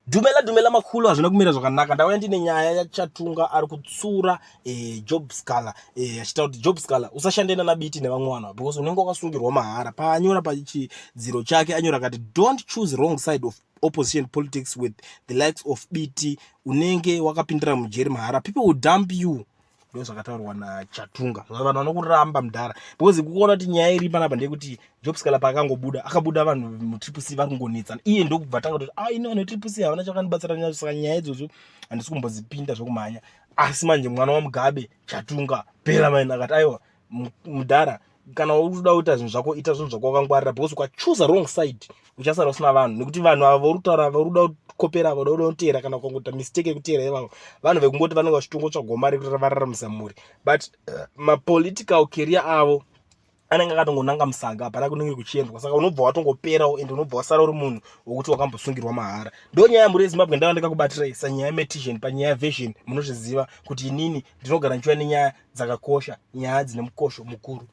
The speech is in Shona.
Dumela dumela makhulu, hazvina kumira zvakanaka. Ndauya ndine nyaya yaChatunga ari kutsura Job Sikhala, achitaura kuti Job Sikhala usashande nana Biti nevamwe vanhu because unenge wakasungirwa mahara. Paanyora pachidziro chake anyora akati, "Don't choose wrong side of opposition politics with the likes of Biti, unenge wakapindira mujeri mahara. People will dump you." Ndo zvakataurwa naChatunga. Vanhu vanokuramba mudhara because kuona kuti nyaya iri panapa ndeyekuti Job Sikhala paakangobuda, akabuda vanhu muTriple C vari kungonetsana. Iye ndokubva tanga kuti, "A, ini vanhu veTriple C havana chakandibatsira nazvo, saka nyaya idzodzo handisi kumbodzipinda zvokumhanya." Asi manje mwana waMugabe Chatunga Bellarmine akati, "Aiwa mudhara, kana uri kuda kuita zvinhu zvako, ita zvinhu zvako wakangwarira because ukachuza wrong side uchasara usina vanhu, nekuti vanhu ava vari kutaura, vari kuda kukopera, vari kuda kuteera, kana ukangoita mistake yekuteera ivavo, vanhu vekungoti vanenge vachitongotsvagawo mari yekuti vararamisa mhuri, but mapolitical career avo anenge akatongonanga musaga, hapana kunenge kuchiendwa. Saka unobva watongoperawo ende unobva wasara uri munhu wokuti wakambosungirwa mahara." Ndo nyaya yemhuri yeZimbabwe ndava ndakakubatirai sanyaya yemetision panyaya version. Munozviziva kuti inini ndinogara ndichiuya nenyaya dzakakosha, nyaya dzine mukosho mukuru.